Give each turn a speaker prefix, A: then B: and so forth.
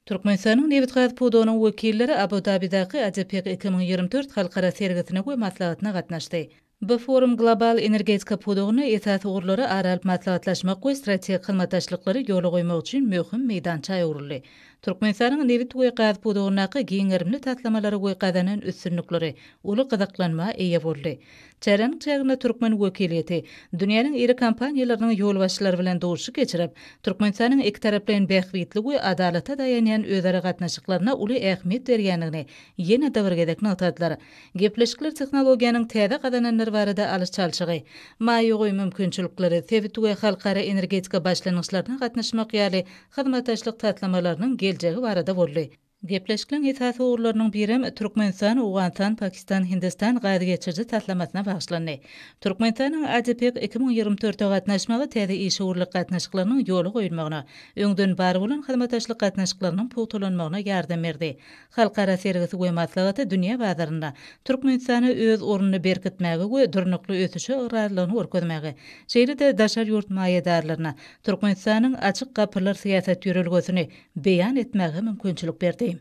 A: Türkmenistanyň nebitgaz pudagynyň wekilleri Abu-Dabidaky ADIPEC 2024 halkara sergisine we maslahatyna gatnaşdy. Bu forum global energetika pudagynda esasy ugurlary ara alyp maslahatlaşmak we strategik hyzmatdaşlyklary ýola goýmak üçin möhüm meýdança öwrüldi. Türkmenistanyň nebit we gaz pudagyndaky giň gerimli taslamalary we gazanan üstünlikleri uly gyzyklanma eýe boldy. Çäräniň çäginde türkmen wekiliýeti dünýäniň iri kompaniýalarynyň ýolbaşçylary bilen duşuşyk geçirip, Türkmenistanyň ikitaraplaýyn bähbitli we adalata daýanýan özara gatnaşyklaryna uly ähmiýet berýändigini ýene-de bir gezek nygtadylar. Gepleşikler tehnologiýanyň täze gazananlary barada alyş-çalşygy, maýa goýum mümkinçilikleri, sebit we halkara energetika başlangyçlaryna gatnaşmak ýaly hyzmatdaşlyk taslamalarynyň geljegi barada boldy. Gepleşikleň esasy ugurlarynyň birem Türkmenistan, Owganystan, Pakistan, Hindistan gaz geçiriji taslamasyna bagyşlandy. Türkmenistanyň ADIPEC 2024-e gatnaşmagy täze işewürlik gatnaşyklarynyň ýola goýulmagyna, öňden bar bolan hyzmatdaşlyk gatnaşyklarynyň pugtalanmagyna ýardam berdi. Halkara sergisi we maslahaty dünýä bazarynda Türkmenistana öz ornuny berkitmäge we durnukly ösüşe ygrarlylygyny görkezmäge, şeýle-de daşary ýurt maýadarlaryna Türkmenistanyň Açyk gapylar syýasat ýörelgesini beýan etmäge mümkinçilik berdi.